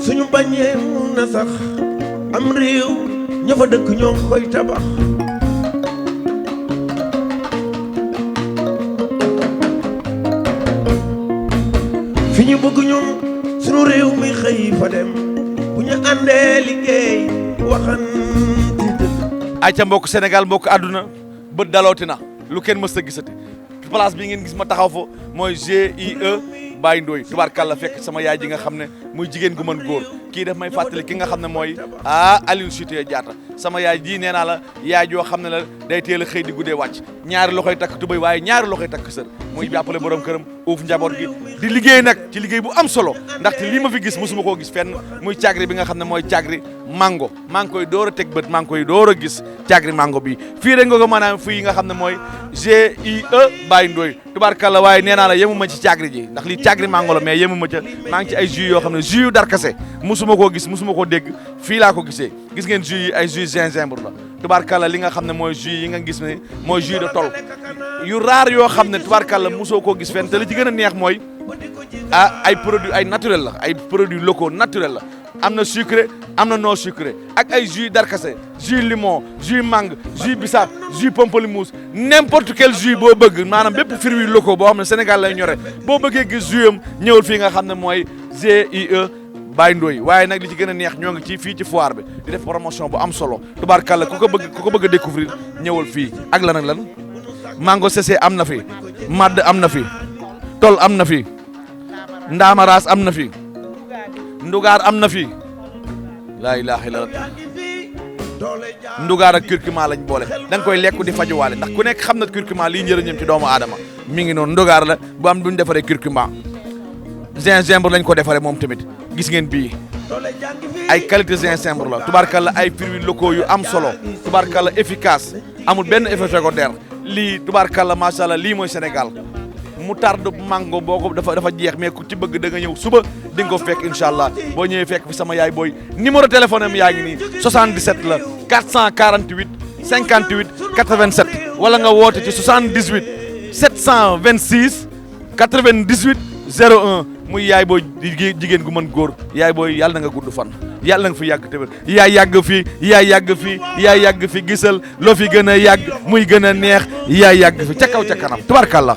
suñu bañee mun na sax am réew ña fa dëkk ñoo koy tabax fi ñu bëgg ñoom suñu réew mi xëy fa dem bu ñu àndee liggéey waxanti dëgg. ay ca mbokk Sénégal mbokk àdduna bët dalooti na lu kenn mës a gisati place bi ngeen gis ma taxaw fa mooy GIE Baye Ndoye tubaarkàlla fekk sama yaay ji nga xam ne muy jigéen gu mën góor kii daf may fàttali ki nga xam ne mooy Aline Sitoé Diatta sama yaay ji nee naa la yaay joo xam ne la day teel a xëy di guddee wàcc ñaari loxoy takk tubéy waaye ñaari loxoy takk sër muy jàppale borom këram uuf njaboot gi di liggéey nag ci liggéey bu am solo ndaxte lii ma fi gis mosuma koo gis fenn muy cagri bi nga xam ne mooy cagri mango maa ngi koy door a teg bët maa ngi koy door a gis cagri mango bi fii rek nga ko maanaam fii nga xam ne mooy GIE Baye Ndoye tubaarkàlla waaye nee naa la yemu ma ci cagri ji ndax lii cagri mango la mais yemu ma ca maa ngi ci ay jus yoo xam ne jus yu darkase musuma koo gis musuma koo dégg fii laa ko gisee gis ngeen jus yi ay jus gingembre la tubaarkàlla li nga xam ne mooy jus yi nga gis ne mooy jus de tol yu raar yoo xam ne tubaarkàlla mosoo koo gis fenn te li ci gën a neex mooy ay produits ay naturel la ay produits locaux naturel la am na sucré am na non sucré ak ay jus darkase jus limon jus mangue jus bisaab jus pamplemousse n'importe quel jus boo bëgg maanaam bépp fruits locaux boo xam ne Sénégal lay ñore boo bëggee gis jus am ñëwul fii nga xam ne mooy GIE Baye Ndoye waaye nag li ci gën a neex ñoo ngi ci fii ci foire bi di def promotion bu am solo tubaarkàlla ku ko bëgg a découvrir ñëwal fii ak lan ak lan mango cessé am na fi madd am na fi tol am na fi ndaamaraas am na fi ndugaar am na fi laa ilaaha illallah ndugaar ak curcuma lañ boole da nga koy lekk di fajuwaale ndax ku nekk xam na curcuma lii njëriñam ci doomu aadama mi ngi noonu ndugaar la bu am duñ defaree curcuma gingembre lañ ko defaree moom tamit gis ngeen bii ay qualité gingembre la tubaarkalla ay fruits locaux yu am solo tubaarkalla efficace amul benn effet secondaire lii tubaarkalla macha allah lii mooy Sénégal moutarde mango boo ko dafa jeex mais ku ci bëgg da nga ñëw suba di nga ko fekk incha allah boo ñëwee fekk fi sama yaay booy numéro téléphone am yaa ngi nii 77 la 448 58 87 wala nga woote ci 78 726 98 01 muy yaay booy jigéen gu mën góor yaay booy yàlla na nga gudd fan yàlla na nga fi yàgg tamit yaay yàgg fi gisal loo fi gën a yàgg muy gën a neex yaay yàgg fi ca kaw ca kanam tubarkàlla